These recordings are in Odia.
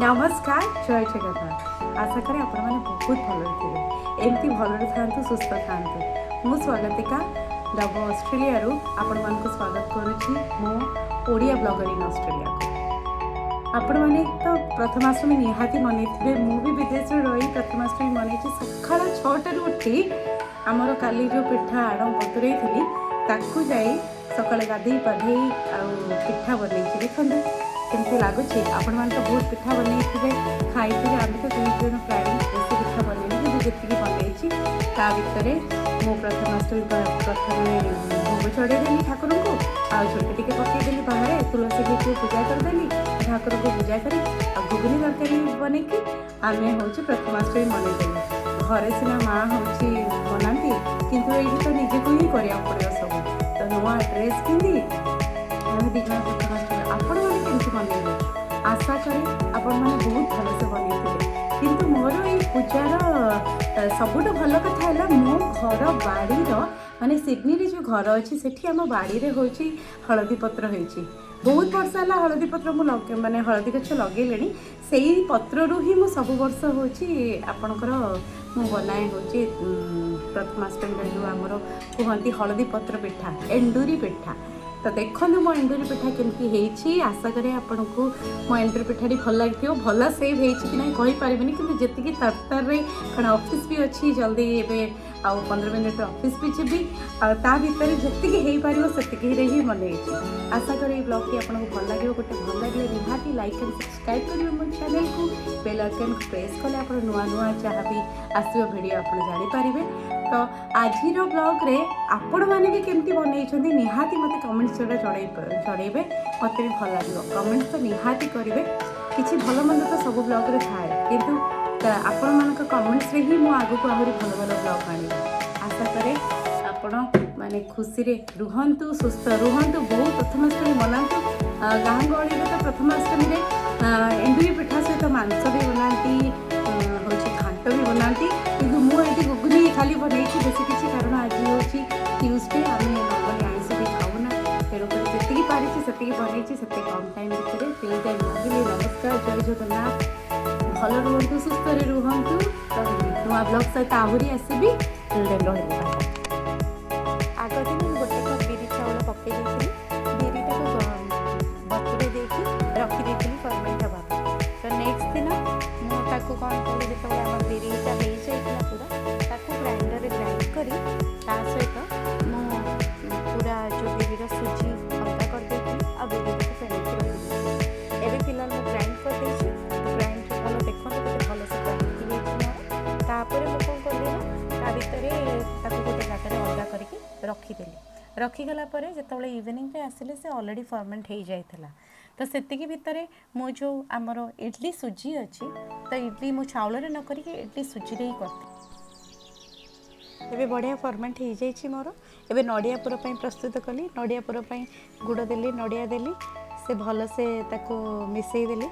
ନମସ୍କାର, ଜୟ ଜଗନ୍ନାଥ। ଆଶା କରେ ଆପଣମାନେ ବହୁତ ଭଲରେ ଥିବେ। ଏମିତି ଭଲରେ ଥାଆନ୍ତୁ, ସୁସ୍ଥ ଥାଆନ୍ତୁ। ମୁଁ ସ୍ୱାଗତିକା, ଡବୋ ଅଷ୍ଟ୍ରେଲିଆରୁ ଆପଣମାନଙ୍କୁ ସ୍ୱାଗତ କରୁଛି ମୋ ଓଡ଼ିଆ ବ୍ଲଗର ଇନ୍ ଅଷ୍ଟ୍ରେଲିଆକୁ। ଆପଣମାନେ ତ ପ୍ରଥମାଷ୍ଟମୀ ନିହାତି ମନେଇଥିବେ। ମୁଁ ବି ବିଦେଶରେ ରହି ପ୍ରଥମାଷ୍ଟମୀ ମନେଇଛି। ସକାଳ 6ଟାରୁ ଉଠି ଆମର କାଲି ଯେଉଁ ପିଠା ଆଣ ବତୁରେଇଥିଲି, ତାକୁ ଯାଇ ସକାଳେ ଗାଧେଇ ପାଧେଇ ଆଉ ପିଠା ବନେଇଛି। ଦେଖନ୍ତୁ କେମିତି ଲାଗୁଛି। ଆପଣମାନେ ତ ବହୁତ ପିଠା ବନେଇଥିବେ, ଖାଇଥିବେ। ଆମେ ତ ଦୁଇ ଜଣ ପ୍ରାଣୀ, ବେଶୀ ପିଠା ବନେଇନି, କିନ୍ତୁ ଯେତିକି ବନେଇଛି ତା ଭିତରେ ମୁଁ ପ୍ରଥମାଷ୍ଟମୀ ପ୍ରଥମେ ଭୋଗ ଚଢ଼େଇଦେଲି ଠାକୁରଙ୍କୁ ଆଉ ଝୋଟି ଟିକେ ପକେଇଦେଲି ବାହାରେ। ତୁଳସୀକି ଟିକେ ପୂଜା କରିଦେଲି, ଠାକୁରଙ୍କୁ ପୂଜା କରି ଆଉ ଘୁଗୁନି ତରକାରୀ ବନେଇକି ଆମେ ହେଉଛି ପ୍ରଥମାଷ୍ଟମୀ ମନେଇଦେଲୁ। ଘରେ ସିନା ମା ହେଉଛି ବନାନ୍ତି, କିନ୍ତୁ ଏଇଠି ତ ନିଜକୁ ହିଁ କରିବାକୁ ପଡ଼ିବ ସବୁ। ତ ନୂଆ ଡ୍ରେସ୍ ପିନ୍ଧି ଆମେ ଦୁଇ ଜଣ ପ୍ରଥମାଷ୍ଟମୀ। ଆପଣମାନେ କେମିତି ମନେଇବେ? ଆଶା କରେ ଆପଣମାନେ ବହୁତ ଭଲସେ ବନେଇଥିବେ। କିନ୍ତୁ ମୋର ଏଇ ପୂଜାର ସବୁଠୁ ଭଲ କଥା ହେଲା, ମୋ ଘର ବାଡ଼ିର, ମାନେ ସିଡନୀରେ ଯେଉଁ ଘର ଅଛି, ସେଠି ଆମ ବାଡ଼ିରେ ହେଉଛି ହଳଦୀ ପତ୍ର ହେଇଛି। ବହୁତ ବର୍ଷ ହେଲା ହଳଦୀ ପତ୍ର ମୁଁ ଲଗେ, ମାନେ ହଳଦୀ ଗଛ ଲଗେଇଲିଣି। ସେଇ ପତ୍ରରୁ ହିଁ ମୁଁ ସବୁ ବର୍ଷ ହେଉଛି ଆପଣଙ୍କର ମୁଁ ବନାଏ ହେଉଛି ପ୍ରଥମାଷ୍ଟମୀର ଯେଉଁ ଆମର କୁହନ୍ତି ହଳଦୀ ପତ୍ର ପିଠା, ଏଣ୍ଡୁରି ପିଠା। ତ ଦେଖନ୍ତୁ ମୋ ଏଣ୍ଡୁରି ପିଠା କେମିତି ହେଇଛି। ଆଶା କରେ ଆପଣଙ୍କୁ ମୋ ଏଣ୍ଡୁରି ପିଠାଟି ଭଲ ଲାଗିଥିବ। ଭଲ ସେଭ୍ ହେଇଛି କି ନାହିଁ କହିପାରିବିନି, କିନ୍ତୁ ଯେତିକି ତରତରରେ, କାରଣ ଅଫିସ୍ ବି ଅଛି ଜଲ୍ଦି, ଏବେ ଆଉ 15 ମିନିଟ୍ରେ ଅଫିସ୍ ବି ଯିବି, ଆଉ ତା ଭିତରେ ଯେତିକି ହେଇପାରିବ ସେତିକିରେ ହିଁ ବନେଇଛି। ଆଶା କରେ ଏଇ ବ୍ଲଗ୍ଟି ଆପଣଙ୍କୁ ଭଲ ଲାଗିବ। ଗୋଟେ ଭଲ ଲାଗିଲେ ନିହାତି ଲାଇକ୍ ଆଣ୍ଡ ସବସ୍କ୍ରାଇବ୍ କରିବେ ମୋ ଚ୍ୟାନେଲକୁ। ବେଲ୍ ଆଇକନ୍କୁ ପ୍ରେସ୍ କଲେ ଆପଣ ନୂଆ ନୂଆ ଯାହା ବି ଆସିବ ଭିଡ଼ିଓ ଆପଣ ଜାଣିପାରିବେ। ତ ଆଜିର ବ୍ଲଗ୍ରେ ଆପଣମାନେ ବି କେମିତି ବନେଇଛନ୍ତି, ନିହାତି ମୋତେ କମେଣ୍ଟସ୍ ଦ୍ୱାରା ଜଣେଇବେ। ମୋତେ ବି ଭଲ ଲାଗିବ। କମେଣ୍ଟସ୍ ତ ନିହାତି କରିବେ। କିଛି ଭଲ ମନ୍ଦ ତ ସବୁ ବ୍ଲଗ୍ରେ ଥାଏ, କିନ୍ତୁ ତ ଆପଣମାନଙ୍କ କମେଣ୍ଟସରେ ହିଁ ମୁଁ ଆଗକୁ ଆହୁରି ଭଲ ଭଲ ବ୍ଲଗ୍ ଆଣିବି। ଆଶା କରେ ଆପଣ ମାନେ ଖୁସିରେ ରୁହନ୍ତୁ, ସୁସ୍ଥ ରୁହନ୍ତୁ, ବହୁତ ପ୍ରଥମାଷ୍ଟମୀ ମନାନ୍ତୁ। ଗାଁ ଗହଳିରେ ତ ପ୍ରଥମାଷ୍ଟମୀରେ ଏଣ୍ଡୁରି ପିଠା ସହିତ ମାଂସ ବି ବନାନ୍ତି, ହେଉଛି ଘାଣ୍ଟ ବି ବନାନ୍ତି। କିନ୍ତୁ ମୁଁ ଏଇଠି ଘୁଗୁନି ଖାଲି ବନେଇଛି, ବେଶୀ କିଛି, କାରଣ ଆଜି ହେଉଛି ଟ୍ୟୁଜଡେ, ଆମେ ନର୍ମାଲି ଆଇଁଷ ବି ଖାଉନା। ତେଣୁକରି ଯେତିକି ପାରିଛି ସେତିକି ବନେଇଛି, ସେତିକି କମ୍ ଟାଇମ୍ ଭିତରେ। ଟିଲ୍ ଦେନ୍ ରହିଲି, ନମସ୍କାର, ଜୟ ଜଗନ୍ନାଥ। ଭଲ ରୁହନ୍ତୁ, ସୁସ୍ଥରେ ରୁହନ୍ତୁ। ରହିଲି, ନୂଆ ବ୍ଲଗ୍ ସହିତ ଆହୁରି ଆସିବି। ଟିଲ୍ ଦେନ୍ ରହିଲି, ବାଏ। ଆଗ ଦିନ ମୁଁ ଗୋଟେ କପ୍ ବିରି ଚାଉଳ ପକାଇ ଦେଇଥିଲି। ବିରିଟାକୁ ବତୁରେଇ ଦେଇକି ରଖିଦେଇଥିଲି ଫର୍ମେଣ୍ଟ ହେବା ପାଇଁ। ତ ନେକ୍ସଟ ଦିନ ମୁଁ ତାକୁ କ'ଣ କଲି, ଯେତେବେଳେ ଆମର ବିରିଟା ହେଇଯାଇଥିଲା ପୁରା, ତାକୁ ଗ୍ରାଇଣ୍ଡରରେ ଗ୍ରାଇଣ୍ଡ କରି ତା ସହିତ ମୁଁ ପୁରା ଯେଉଁ ବିରିର ସୁଜି ଅଲଗା କରିଦେଇଥିଲି ଆଉ ବିରିଟାକୁ ଫେଣେଇକି ରଖିଦେଇଥିଲି। ଏବେ ଫିଲହାଲ ମୁଁ ଗ୍ରାଇଣ୍ଡ କରିଦେଇଛି। ଗ୍ରାଇଣ୍ଡ ଭଲ ଦେଖନ୍ତୁ କେତେ ଭଲସେ ଗ୍ରାଇଣ୍ଡ ହେଇଯାଇଛି ମୋର। ତାପରେ ମୁଁ କ'ଣ କଲି ନା, ତା ଭିତରେ ତାକୁ ଗୋଟେ ଜାଗାରେ ଅଲଗା କରିକି ରଖିଦେଲି। ରଖିଗଲା ପରେ ଯେତେବେଳେ ଇଭିନିଂରେ ଆସିଲେ, ସେ ଅଲରେଡ଼ି ଫର୍ମେଣ୍ଟ ହେଇଯାଇଥିଲା। ତ ସେତିକି ଭିତରେ ମୁଁ ଯେଉଁ ଆମର ଇଡ଼ଲି ସୁଜି ଅଛି, ତ ଇଡ଼ଲି ମୁଁ ଚାଉଳରେ ନ କରିକି ଇଡ଼ଲି ସୁଜିରେ ହିଁ କରିଥିଲି। ଏବେ ବଢ଼ିଆ ଫର୍ମେଣ୍ଟ ହେଇଯାଇଛି ମୋର। ଏବେ ନଡ଼ିଆ ପୁର ପାଇଁ ପ୍ରସ୍ତୁତ କଲି। ନଡ଼ିଆ ପୁର ପାଇଁ ଗୁଡ଼ ଦେଲି, ନଡ଼ିଆ ଦେଲି, ସେ ଭଲସେ ତାକୁ ମିଶାଇ ଦେଲି।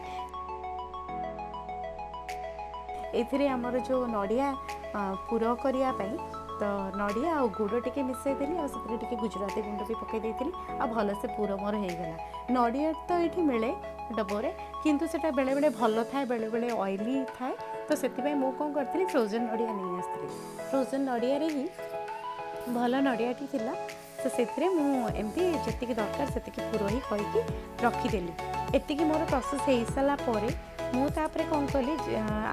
ଏଥିରେ ଆମର ଯେଉଁ ନଡ଼ିଆ ପୁର କରିବା ପାଇଁ, ତ ନଡ଼ିଆ ଆଉ ଗୁଡ଼ ଟିକେ ମିଶାଇ ଦେଲି ଆଉ ସେଥିରେ ଟିକେ ଗୁଜୁରାତି ଗୁଣ୍ଡ ବି ପକାଇ ଦେଇଥିଲି ଆଉ ଭଲସେ ପୁର ମୋର ହେଇଗଲା। ନଡ଼ିଆ ତ ଏଇଠି ମିଳେ ଡବରେ, କିନ୍ତୁ ସେଇଟା ବେଳେବେଳେ ଭଲ ଥାଏ, ବେଳେବେଳେ ଅଏଲି ଥାଏ। ତ ସେଥିପାଇଁ ମୁଁ କ'ଣ କରିଥିଲି, ଫ୍ରୋଜେନ୍ ନଡ଼ିଆ ନେଇ ଆସିଥିଲି। ଫ୍ରୋଜେନ୍ ନଡ଼ିଆରେ ହିଁ ଭଲ ନଡ଼ିଆଟି ଥିଲା। ତ ସେଥିରେ ମୁଁ ଏମିତି ଯେତିକି ଦରକାର ସେତିକି ପୁର ହିଁ କରିକି ରଖିଦେଲି। ଏତିକି ମୋର ପ୍ରୋସେସ୍ ହେଇସାରିଲା ପରେ ମୁଁ ତାପରେ କ'ଣ କଲି,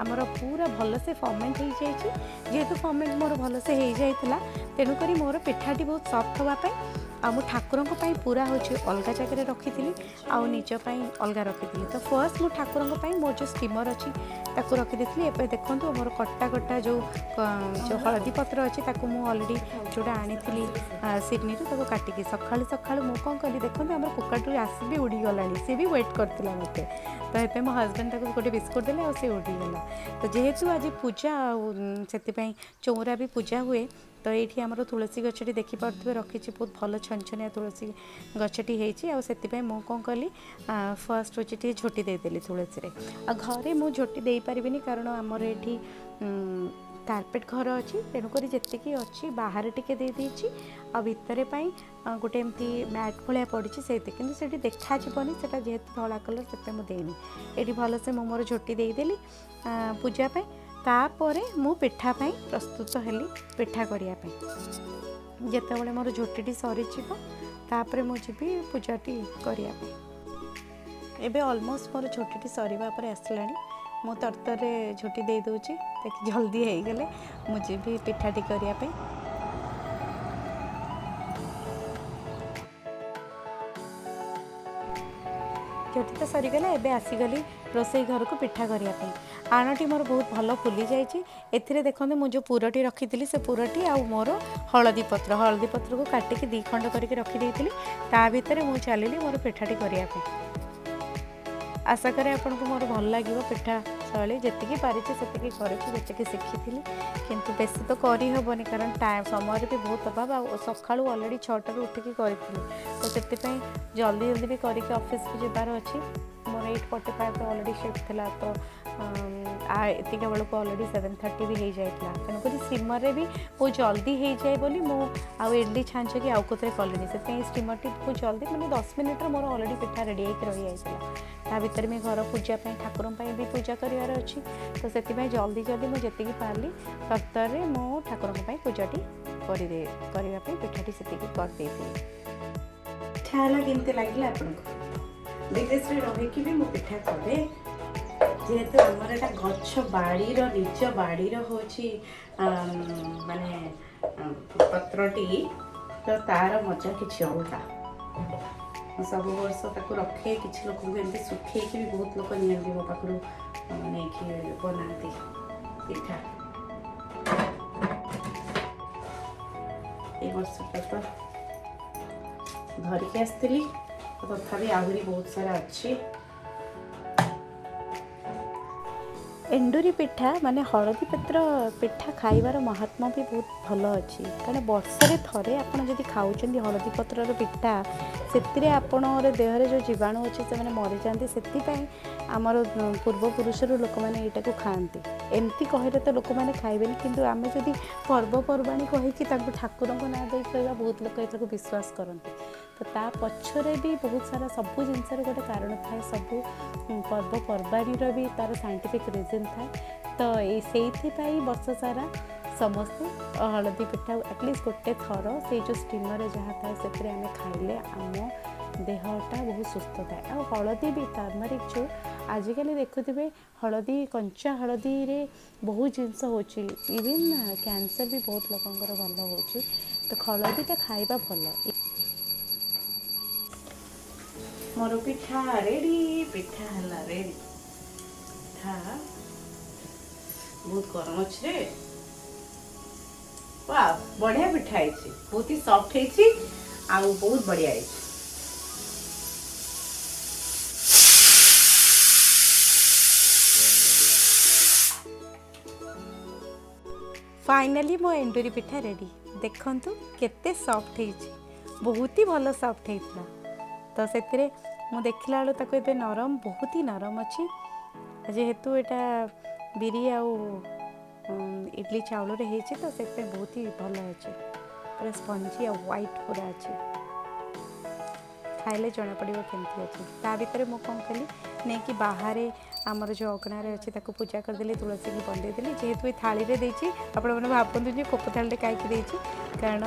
ଆମର ପୁରା ଭଲସେ ଫର୍ମେଣ୍ଟ ହେଇଯାଇଛି। ଯେହେତୁ ଫର୍ମେଣ୍ଟ ମୋର ଭଲସେ ହେଇଯାଇଥିଲା, ତେଣୁକରି ମୋର ପିଠାଟି ବହୁତ ସଫ୍ଟ ହେବା ପାଇଁ ଆଉ ମୁଁ ଠାକୁରଙ୍କ ପାଇଁ ପୁରା ହେଉଛି ଅଲଗା ଜାଗାରେ ରଖିଥିଲି ଆଉ ନିଜ ପାଇଁ ଅଲଗା ରଖିଥିଲି। ତ ଫାର୍ଷ୍ଟ ମୁଁ ଠାକୁରଙ୍କ ପାଇଁ ମୋର ଯେଉଁ ଷ୍ଟିମର୍ ଅଛି ତାକୁ ରଖିଦେଇଥିଲି। ଏବେ ଦେଖନ୍ତୁ ମୋର କଟା କଟା ଯେଉଁ ହଳଦୀ ପତ୍ର ଅଛି, ତାକୁ ମୁଁ ଅଲରେଡ଼ି ଯେଉଁଟା ଆଣିଥିଲି ସିଡନୀରୁ, ତାକୁ କାଟିକି ସକାଳୁ ସକାଳୁ ମୁଁ କ'ଣ କଲି ଦେଖନ୍ତୁ। ଆମର କୁକାଟୁ ଆସି ବି ଉଡ଼ିଗଲାଣି। ସିଏ ବି ୱେଟ୍ କରିଥିଲା ମୋତେ। ତ ଏବେ ମୋ ହଜବେଣ୍ଡ ତାକୁ ଗୋଟେ ବିସ୍କୁଟ୍ ଦେଲେ ଆଉ ସେ ଉଡ଼ିଗଲା। ତ ଯେହେତୁ ଆଜି ପୂଜା ଆଉ ସେଥିପାଇଁ ଚଉରା ବି ପୂଜା ହୁଏ, ତ ଏଇଠି ଆମର ତୁଳସୀ ଗଛଟି ଦେଖିପାରୁଥିବେ ରଖିଛି। ବହୁତ ଭଲ ଛନଛନିଆ ତୁଳସୀ ଗଛଟି ହେଇଛି। ଆଉ ସେଥିପାଇଁ ମୁଁ କ'ଣ କଲି, ଫାର୍ଷ୍ଟ ହେଉଛି ଟିକେ ଝୋଟି ଦେଇଦେଲି ତୁଳସୀରେ। ଆଉ ଘରେ ମୁଁ ଝୋଟି ଦେଇପାରିବିନି, କାରଣ ଆମର ଏଠି କାର୍ପେଟ୍ ଘର ଅଛି, ତେଣୁକରି ଯେତିକି ଅଛି ବାହାରେ ଟିକେ ଦେଇଦେଇଛି ଆଉ ଭିତରେ ପାଇଁ ଗୋଟେ ଏମିତି ମ୍ୟାଟ୍ ଭଳିଆ ପଡ଼ିଛି ସେଇଠି, କିନ୍ତୁ ସେଠି ଦେଖାଯିବନି, ସେଟା ଯେହେତୁ ଧଳା କଲର୍ ସେଥିପାଇଁ ମୁଁ ଦେଇନି। ଏଠି ଭଲସେ ମୁଁ ମୋର ଝୋଟି ଦେଇଦେଲି ପୂଜା ପାଇଁ। ତାପରେ ମୁଁ ପିଠା ପାଇଁ ପ୍ରସ୍ତୁତ ହେଲି ପିଠା କରିବା ପାଇଁ। ଯେତେବେଳେ ମୋର ଝୋଟିଟି ସରିଯିବ, ତାପରେ ମୁଁ ଯିବି ପୂଜାଟି କରିବା ପାଇଁ। ଏବେ ଅଲମୋଷ୍ଟ ମୋର ଝୋଟିଟି ସରିବା ପରେ ଆସିଲାଣି। ମୁଁ ତରତରରେ ଝୋଟି ଦେଇଦେଉଛି ତାକି ଜଲ୍ଦି ହେଇଗଲେ ମୁଁ ଯିବି ପିଠାଟି କରିବା ପାଇଁ। ଝୋଟି ତ ସରିଗଲା, ଏବେ ଆସିଗଲି ରୋଷେଇ ଘରକୁ ପିଠା କରିବା ପାଇଁ। ଆଣଟି ମୋର ବହୁତ ଭଲ ଫୁଲି ଯାଇଛି। ଏଥିରେ ଦେଖନ୍ତୁ, ମୁଁ ଯେଉଁ ପୁରଟି ରଖିଥିଲି ସେ ପୁରଟି ଆଉ ମୋର ହଳଦୀ ପତ୍ର, ହଳଦୀ ପତ୍ରକୁ କାଟିକି ଦୁଇ ଖଣ୍ଡ କରିକି ରଖିଦେଇଥିଲି। ତା ଭିତରେ ମୁଁ ଚାଲିଲି ମୋର ପିଠାଟି କରିବା ପାଇଁ। ଆଶା କରେ ଆପଣଙ୍କୁ ମୋର ଭଲ ଲାଗିବ ପିଠା ଶୈଳୀ। ଯେତିକି ପାରିଛି ସେତିକି କରିଛି, ଯେତିକି ଶିଖିଥିଲି, କିନ୍ତୁ ବେଶୀ ତ କରିହେବନି, କାରଣ ଟାଇମ୍ ସମୟରେ ବି ବହୁତ ଅଭାବ। ଆଉ ସକାଳୁ ଅଲରେଡ଼ି 6ଟାରୁ ଉଠିକି କରିଥିଲି, ତ ସେଥିପାଇଁ ଜଲ୍ଦି ଜଲ୍ଦି ବି କରିକି ଅଫିସକୁ ଯିବାର ଅଛି। ମୋର 8:45ରେ ଅଲରେଡ଼ି ସିଫ୍ଟ ଥିଲା, ତ ଏତିକି ବେଳକୁ ଅଲରେଡ଼ି 7:30 ବି ହେଇଯାଇଥିଲା। ତେଣୁକରି ଷ୍ଟିମର୍ରେ ବି ବହୁତ ଜଲ୍ଦି ହେଇଯାଏ ବୋଲି ମୁଁ ଆଉ ଇଡ଼ଲି ଛାଞ୍ଚ କି ଆଉ କେଉଁଥିରେ କଲିନି। ସେଥିପାଇଁ ଷ୍ଟିମର୍ଟି ବହୁତ ଜଲ୍ଦି, ମାନେ 10 ମିନିଟ୍ରେ ମୋର ଅଲରେଡ଼ି ପିଠା ରେଡ଼ି ହେଇକି ରହିଯାଇଥିଲା। ତା ଭିତରେ ମୁଁ ଘର ପୂଜା ପାଇଁ, ଠାକୁରଙ୍କ ପାଇଁ ବି ପୂଜା କରିବାର ଅଛି, ତ ସେଥିପାଇଁ ଜଲ୍ଦି ଜଲ୍ଦି ମୁଁ ଯେତିକି ପାରିଲି ତରତରରେ ମୁଁ ଠାକୁରଙ୍କ ପାଇଁ ପୂଜାଟି କରିଦେ କରିବା ପାଇଁ ପିଠାଟି ସେତିକି କରିଦେଇଥିଲି। ପିଠା ହେଲା, କେମିତି ଲାଗିଲା ଆପଣଙ୍କୁ? ବିଦେଶରେ ରହିକି ବି ମୁଁ ପିଠା କରେ, ଯେହେତୁ ଆମର ଏଇଟା ଗଛ ବାଡ଼ିର, ନିଜ ବାଡ଼ିର ହେଉଛି ମାନେ ପତ୍ରଟି, ତ ତାର ମଜା କିଛି ଅଲଗା। ମୁଁ ସବୁ ବର୍ଷ ତାକୁ ରଖେ, କିଛି ଲୋକଙ୍କୁ ଏମିତି ଶୁଖେଇକି ବି ବହୁତ ଲୋକ ନିଅନ୍ତି ମୋ ପାଖରୁ, ନେଇକି ବନାନ୍ତି ପିଠା। ଏଇ ବର୍ଷଟା ତ ଧରିକି ଆସିଥିଲି, ତଥାପି ଆହୁରି ବହୁତ ସାରା ଅଛି। ଏଣ୍ଡୁରି ପିଠା ମାନେ ହଳଦୀ ପତ୍ର ପିଠା ଖାଇବାର ମହାତ୍ମ୍ୟ ବି ବହୁତ ଭଲ ଅଛି, କାରଣ ବର୍ଷରେ ଥରେ ଆପଣ ଯଦି ଖାଉଛନ୍ତି ହଳଦୀ ପତ୍ରର ପିଠା, ସେଥିରେ ଆପଣଙ୍କର ଦେହରେ ଯେଉଁ ଜୀବାଣୁ ଅଛି ସେମାନେ ମରିଯାଆନ୍ତି। ସେଥିପାଇଁ ଆମର ପୂର୍ବପୁରୁଷରୁ ଲୋକମାନେ ଏଇଟାକୁ ଖାଆନ୍ତି। ଏମିତି କହିଲେ ତ ଲୋକମାନେ ଖାଇବେନି, କିନ୍ତୁ ଆମେ ଯଦି ପର୍ବପର୍ବାଣୀ କହିକି ତାଙ୍କୁ ଠାକୁରଙ୍କ ନାଁ ଦେଇ କହିବା, ବହୁତ ଲୋକ ଏଥିକୁ ବିଶ୍ୱାସ କରନ୍ତି। ତ ତା ପଛରେ ବି ବହୁତ ସାରା ସବୁ ଜିନିଷର ଗୋଟେ କାରଣ ଥାଏ, ସବୁ ପର୍ବପର୍ବାଣୀର ବି ତା'ର ସାଇଣ୍ଟିଫିକ୍ ରିଜନ୍ ଥାଏ। ତ ଏଇ ସେଇଥିପାଇଁ ବର୍ଷ ସାରା ସମସ୍ତେ ହଳଦୀ ପିଠା ଆଟଲିଷ୍ଟ ଗୋଟେ ଥର ସେଇ ଯେଉଁ ଷ୍ଟିମରରେ ଯାହା ଥାଏ ସେଥିରେ ଆମେ ଖାଇଲେ ଆମ ଦେହଟା ବହୁତ ସୁସ୍ଥ ଥାଏ। ଆଉ ହଳଦୀ ବି ଟର୍ମରିକ୍, ଯେଉଁ ଆଜିକାଲି ଦେଖୁଥିବେ ହଳଦୀ, କଞ୍ଚା ହଳଦୀରେ ବହୁତ ଜିନିଷ ହେଉଛି, ଇଭିନ୍ କ୍ୟାନ୍ସର ବି ବହୁତ ଲୋକଙ୍କର ଭଲ ହେଉଛି। ତ ହଳଦୀଟା ଖାଇବା ଭଲ। ମୋର ପିଠା ରେଡ଼ି, ପିଠା ହେଲା ରେଡ଼ି। ପିଠା ବହୁତ ଗରମ ଅଛି ରେ। ବା, ବଢ଼ିଆ ପିଠା ହେଇଛି, ବହୁତ ହି ସଫ୍ଟ ହେଇଛି ଆଉ ବହୁତ ବଢ଼ିଆ ହେଇଛି। ଫାଇନାଲି ମୋ ଏଣ୍ଡୁରି ପିଠା ରେଡ଼ି। ଦେଖନ୍ତୁ କେତେ ସଫ୍ଟ ହେଇଛି, ବହୁତ ହି ଭଲ ସଫ୍ଟ ହେଇଥିଲା। ତ ସେଥିରେ ମୁଁ ଦେଖିଲା ବେଳକୁ ତାକୁ ଏବେ ନରମ, ବହୁତ ହି ନରମ ଅଛି। ଯେହେତୁ ଏଇଟା ବିରି ଆଉ ଇଡ଼ଲି ଚାଉଳରେ ହେଇଛି, ତ ସେଥିପାଇଁ ବହୁତ ହି ଭଲ ଅଛି, ପୁରା ସ୍ପଞ୍ଜି ଆଉ ହ୍ୱାଇଟ୍ ପୁରା ଅଛି। ଖାଇଲେ ଜଣାପଡ଼ିବ କେମିତି ଅଛି। ତା ଭିତରେ ମୁଁ କ'ଣ କଲି, ନେଇକି ବାହାରେ ଆମର ଯେଉଁ ଅଗଣାରେ ଅଛି ତାକୁ ପୂଜା କରିଦେଲି, ତୁଳସୀକି ବନ୍ଦେଇଦେଲି। ଯେହେତୁ ଏ ଥାଳିରେ ଦେଇଛି, ଆପଣମାନେ ଭାବନ୍ତୁ ଯେ କୋପ ଥାଳିରେ କାହିଁକି ଦେଇଛି, କାରଣ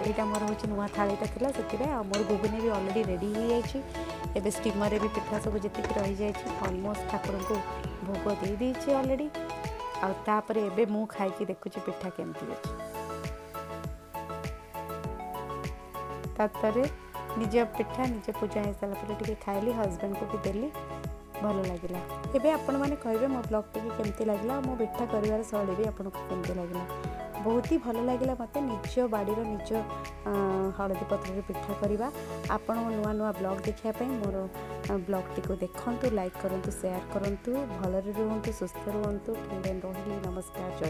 ଏଇଟା ମୋର ହେଉଛି ନୂଆ ଥାଳିଟା ଥିଲା ସେଥିପାଇଁ। ଆଉ ମୋର ଘୁଗୁନି ବି ଅଲରେଡ଼ି ରେଡ଼ି ହେଇଯାଇଛି। ଏବେ ଷ୍ଟିମରରେ ବି ପିଠା ସବୁ ଯେତିକି ରହିଯାଇଛି ଅଲମୋଷ୍ଟ ଠାକୁରଙ୍କୁ ଭୋଗ ଦେଇଦେଇଛି ଅଲରେଡ଼ି। ଆଉ ତାପରେ ଏବେ ମୁଁ ଖାଇକି ଦେଖୁଛି ପିଠା କେମିତି ଅଛି। ତାପରେ ନିଜ ପିଠା ନିଜ ପୂଜା ହେଇସାରିଲା ପରେ ଟିକେ ଖାଇଲି, ହଜବେଣ୍ଡକୁ ବି ଦେଲି, ଭଲ ଲାଗିଲା। ଏବେ ଆପଣମାନେ କହିବେ ମୋ ବ୍ଲଗ୍ ଟିକେ କେମିତି ଲାଗିଲା ଆଉ ମୋ ପିଠା କରିବାର ଶୈଳୀ ବି ଆପଣଙ୍କୁ କେମିତି ଲାଗିଲା। ବହୁତ ହି ଭଲ ଲାଗିଲା ମୋତେ ନିଜ ବାଡ଼ିର ନିଜ ହଳଦୀ ପତ୍ରରେ ପିଠା କରିବା। ଆପଣ ନୂଆ ନୂଆ ବ୍ଲଗ୍ ଦେଖିବା ପାଇଁ ମୋର ବ୍ଲଗ୍ଟିକୁ ଦେଖନ୍ତୁ, ଲାଇକ୍ କରନ୍ତୁ, ସେୟାର କରନ୍ତୁ। ଭଲରେ ରୁହନ୍ତୁ, ସୁସ୍ଥ ରୁହନ୍ତୁ। ରହିଲି, ନମସ୍କାର, ଜୟ।